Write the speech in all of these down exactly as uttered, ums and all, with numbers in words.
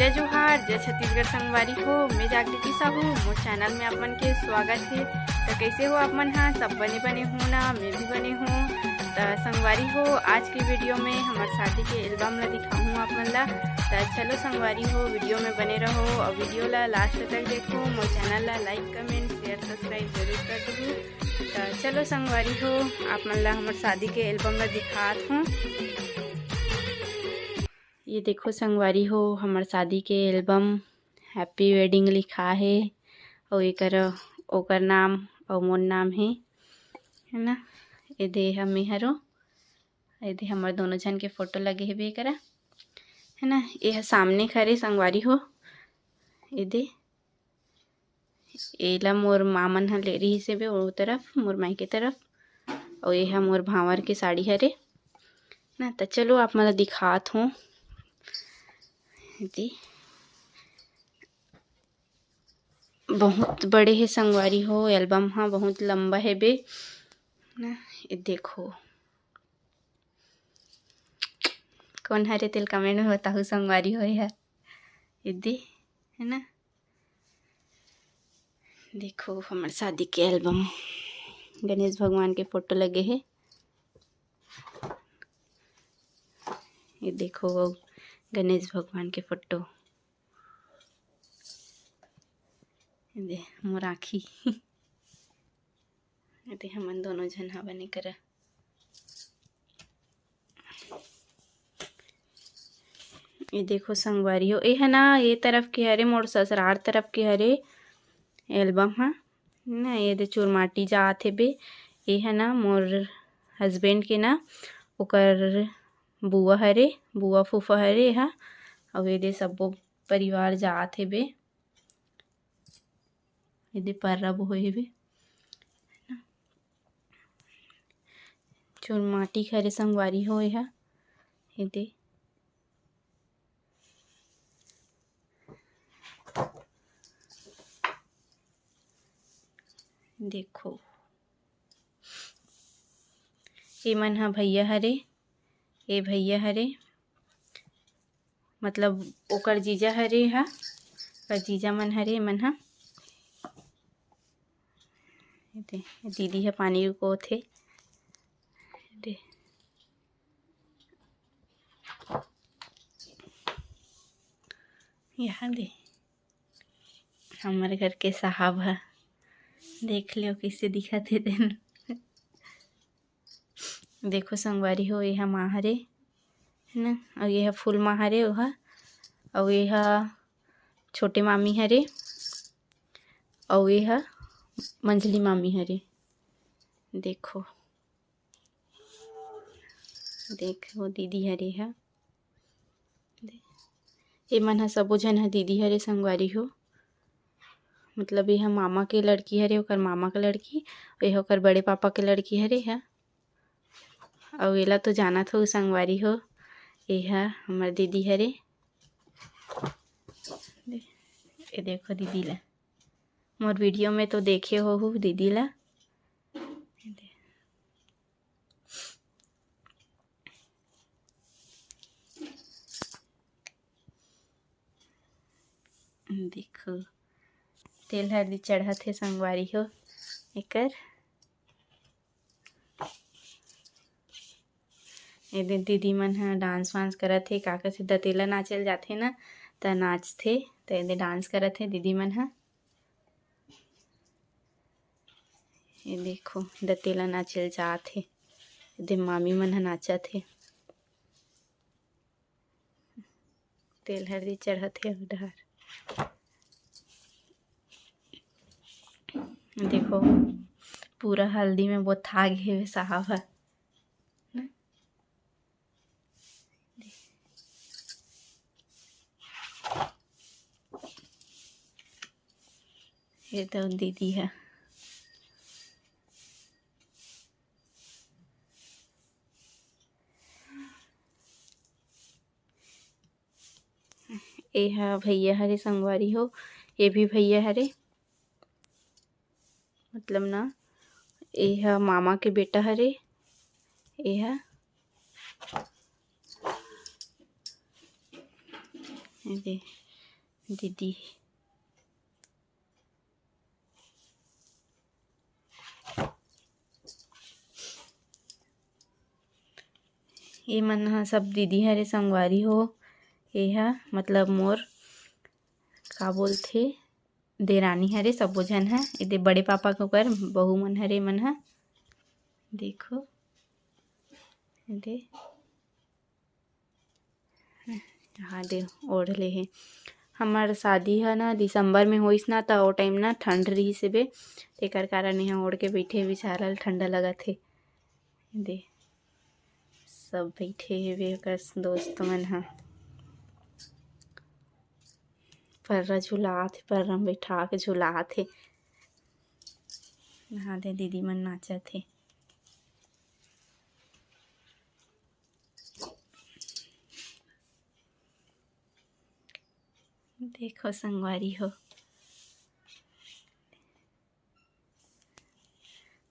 जय जोहार, जय छत्तीसगढ़ संगवारी हो। मैं जागृति साहू, मोर चैनल में आप मन के स्वागत हे। त कइसे हो आप मन ह? सब बने बने हो ना? मैं भी बने हो। त संगवारी हो, आज के वीडियो में हमर शादी के एल्बम ला दिखाहूँ आप मन ला। त चलो संगवारी हो, वीडियो में बने रहो और वीडियो ला लास्ट तक देखो। मोर चैनल ला लाइक, कमेंट, शेयर, सब्सक्राइब जरूर कर दू। त चलो संगवारी हो, आप मन ला हमर शादी के एल्बम ला दिखात हूँ। ये देखो संगवारी हो, हमर शादी के एल्बम, हैप्पी वेडिंग लिखा हे, अउ एकर, ओकर नाम अउ मोर नाम हे, है ना। ये दे ह मैं हरो, ये दे हमर दोनों झन के फोटो लगे हेबे एकरा, है ना। ये ह सामने खरे संगवारी हो, ये दे एला मोर माँ मन ह ले रिहिस हेबे ओ तरफ, मोर माई के तरफ। अउ एहा मोर भांवर के साड़ी हरे ना। त चलो आप मन ल दिखात हों। एती बहुत बड़े हे संगवारी हो, एल्बम ह बहुत लंबा हेबे ना। ये देखो, कौन हरे तेल कमेंट में बताहू संगवारी हो। एहा एदे है ना, देखो हमर शादी के एल्बम, गणेश भगवान के फोटो लगे हे। ये देखो गणेश भगवान के फोटो, ये दे मोर आँखी। ये दे हमन दोनों झन हा बने करा। ये देखो संगवारी हो, ये है ना, ये तरफ के हरे, मोर ससुराल तरफ के हरे एल्बम हा ना। ये दे चुरमाटी जात हे बे, ये है ना मोर हस्बैंड के ना, ओकर बुआ हरे, बुआ फूफा हरे हा। अउ ये दे सब्बो परिवार जात हे बे। ये दे पर्रा बोहे हे बे, चुरमाटी हरे संगवारी हो। ये हा ये दे देखो, ये मन हा भैया हरे, ये भैया हरे, मतलब ओकर जीजा हरे हा, ओकर जीजा मन हरे, ये मन हा। ये दे, दीदी हा पानी रुकोथे। दे। यहाँ दे। हमर घर के साहब ह, देख लियो कइसे दिखत हे तेन। देखो संगवारी हो, ये ह माँ हरे, है ना, अउ ये ह फूल माँ हरे, ओहा, अउ ये ह छोटे मामी हरे, अउ ये ह मंझली मामी हरे। देखो, देखो दीदी हरे ह, ए मन ह सबो झन ह दीदी हरे संगवारी हो। मतलब ये ह मामा के लड़की हरे, ओकर मामा के लड़की, ये ह ओकर बड़े पापा के लड़की हरे ह। अउ एला तो जानत हो संगवारी हो, ये ह हमर दीदी हरे। ये देखो दीदी ला, मोर वीडियो में तो देखे होहू दीदी ला। देखो, तेल हरदी चढ़त हे संगवारी हो एकर। ए दे दीदी मन ह डांस वांस करत हे, का कथे, दतेला नाचे ल जाथे ना, त नाचथे, त ए दे डांस करत हे दीदी मन ह। ये देखो, दतेला नाचे ल जात हे, ए दे मामी मन ह नाचत हे। तेल हरदी चढ़त हे ओ डहर। देखो, पूरा हल्दी में बोथा गे हे साहब ह। ये तो दीदी ह। ए हा भैया हरे संगवारी हो, ये भी भैया हरे, मतलब ना, ए हा मामा के बेटा हरे, ए हा, ये दे, दीदी। ये मन ह सब दीदी हरे संगवारी हो। ये ह मतलब मोर का बोलथे, देरानी हरे, सबो झन ह। एदे बड़े पापा के ओकर बहू मन हरे, मन ह। देखो, एदे, हाँ दे, ओढ़ ले हे। हमर शादी ह ना दिसंबर में होइस ना, त ओ टाइम ना ठंड रिहिस हे बे, तेकर कारण एहा ओढ़ के बइठे, बेचारा ल ठंडा लगत हे। दे, सब बइठे हे बे ओकर दोस्त मन ह। पर्रा झुलात हे, पर्रा म बइठा के झुलात हे। हाँ दे, दीदी मन नाचत हे। देखो संगवारी हो,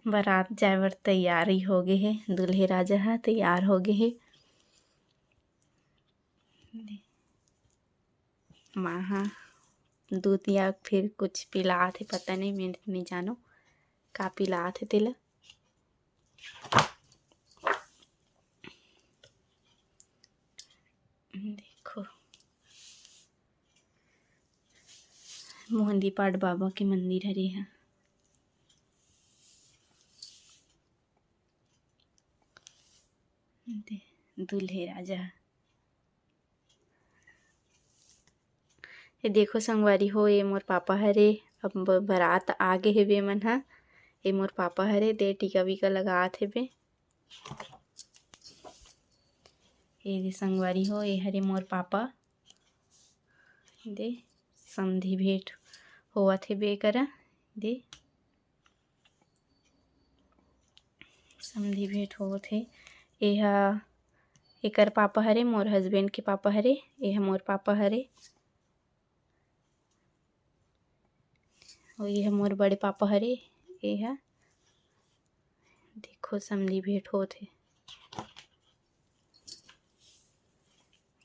बारात जाए बर तैयारी हो गे हे, दूल्हे राजा ह तैयार हो गे हे। माँ ह दूध या फिर कुछ पिलात हे, पता नहीं, मैं नहीं जानो का पिलात हे तेला। देखो, मोहंदीपाट बाबा के मंदिर हरे ह। दे, दूल्हे राजा। ये देखो संगवारी हो, ये मोर पापा हरे। अब ब-, बारात आ गे हेबे मन ह। ये मोर पापा हरे, दे टीका वीका लगात हेबे। ये दे संगवारी हो, ये हरे मोर पापा। दे, समधी भेंट होवत हेबे करा। दे, समधी भेंट होवत हे। एहा एकर पापा हरे, मोर husband के पापा हरे। एहा मोर पापा हरे, अउ एहा मोर बड़े पापा हरे। एहा देखो, समधी भेंट होत हे।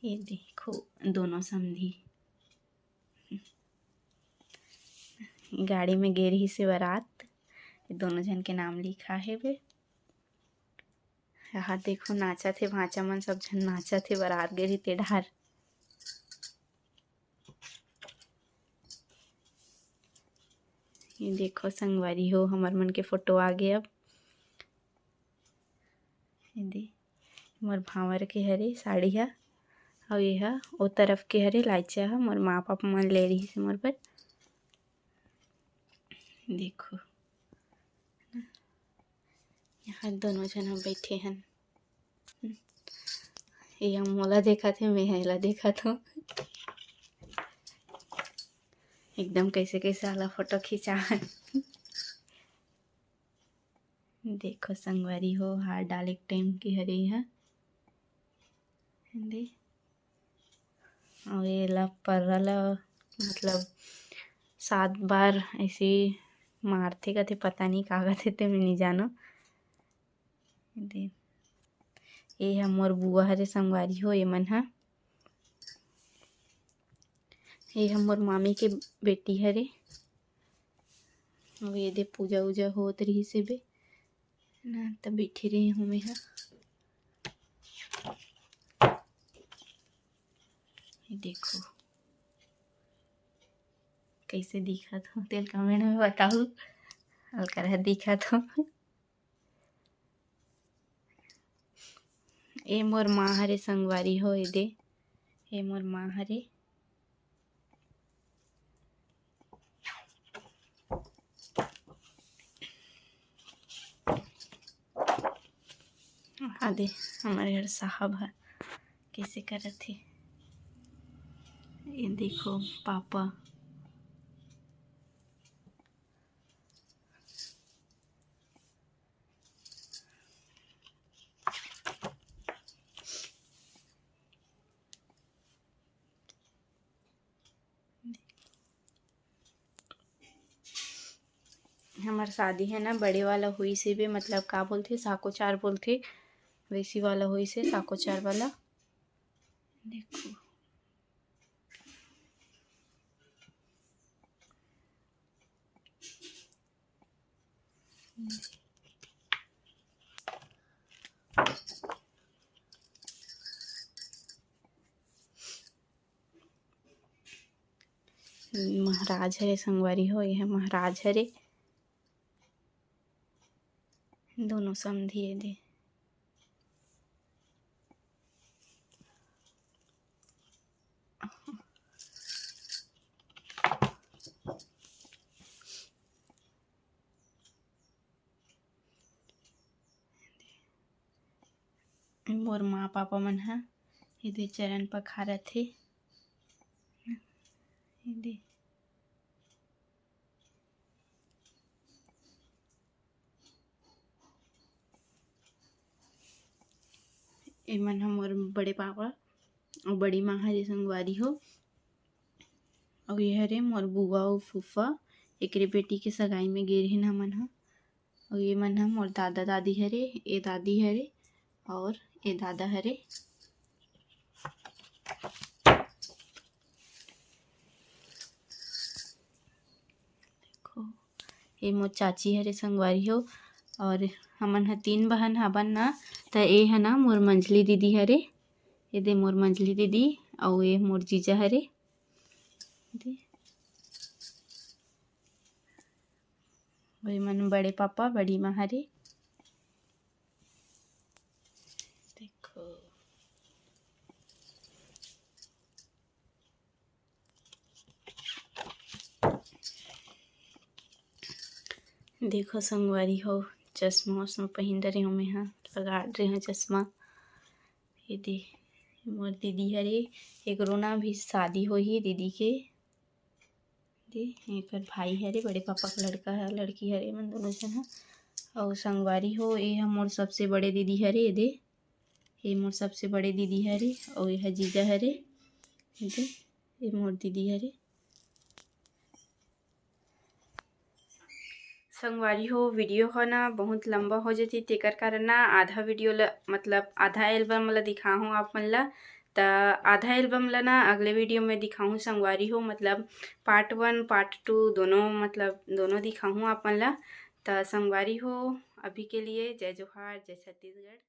ये देखो, दोनों समधी गाड़ी में गे रिहिस हे बारात। ये दोनों झन के नाम लिखा हेबे। यहाँ देखो, नाचत हे भांचा मन, सब झन नाचत हे, बारात गे रिहिस ते डहार। ये देखो संगवारी हो, हमर मन के फोटो आ गे अब। ये दे, मोर भांवर के हरे साड़ी ह, अउ ये ह ओ तरफ के हरे, लाइचा ह मोर माँ पापा मन ले रिहिस हे मोर बर। देखो, यहाँ दोनों झन ह बइठे हन। ये ह मोला देखत हे, मैं ह एला देखत हूँ। एकदम कैसे कैसे वाला फोटो खिंचा है। देखो संगवारी हो, हार डाले के टाइम के हरे ह। दे, अउ ये ला पर्रा ला, मतलब, सात बार ऐसे मारथे कथे, पता नहीं का कथे, ते मैं नहीं जानो। दे, ये ह मोर बुआ हरे संगवारी हो, ये मन ह। ये ह मोर मामी के बेटी हरे। अउ ये दे पूजा उजा होत रिहिस हे बे ना, त बइठे रहे हूँ मैं ह। ये देखो कैसे दिखत हो, तेल comment में बताओ, अलकर ह दिखत हो। ए मोर माँ हरे संगवारी हो, ए दे, ए मोर माँ हरे। हाँ दे, हमर घर साहब ह कैसे करत हे। ये देखो पापा। हमर शादी है ना, बड़े वाला होइस हे बे, मतलब का बोलथे, साकोचार बोलथे, वैसी वाला होइस हे, साकोचार वाला। देखो, महाराज हरे संगवारी हो, ये महाराज हरे, दोनों समधी ये दे। मोर माँ पापा मन ह एदे चरण पखारत हे। एदे एमन ह मोर बड़े पापा अउ बड़ी माँ हरे संगवारी हो। अउ ये हरे मोर बुआ अउ फूफा, एकरे बेटी के सगाई में गे रहिन हमन ह। अउ ये मन ह मोर दादा दादी हरे, ए दादी हरे अउ ए दादा हरे। देखो, ये मोर चाची हरे संगवारी हो। अउ हमन ह तीन बहन हबन ना, त ए ह ना मोर मंझली दीदी हरे। ये दे मोर मंझली दीदी, अउ ये मोर जीजा हरे। दे। वही मन बड़े पापा, बड़ी माँ हरे। देखो। देखो संगवारी हो, चश्मा वश्मा पहिन डरे हो, मैं हा लगा डरे हो चश्मा। ये दे मोर दीदी हरे, एकरो ना भी शादी होही दीदी के। दे, एकर भाई हरे, बड़े पापा के लड़का ह, लड़की हरे, मन दोनों झन ह। अउ संगवारी हो, ए ह मोर सबसे बड़े दीदी हरे, ए दे, ए मोर सबसे बड़े दीदी हरे, अउ ए ह जीजा हरे, ए दे, ए मोर दीदी हरे। संगवारी हो, video ह ना बहुत लंबा हो जथे, तेकर कारण ना आधा video ल, मतलब आधा album ल दिखाहूँ आप मन ल। त आधा album ल ना अगले video में दिखाहूँ संगवारी हो, मतलब part one, part two दोनों, मतलब दोनों दिखाहूँ आप मन ल। त संगवारी हो, अभी के लिए जय जोहार, जय छत्तीसगढ़।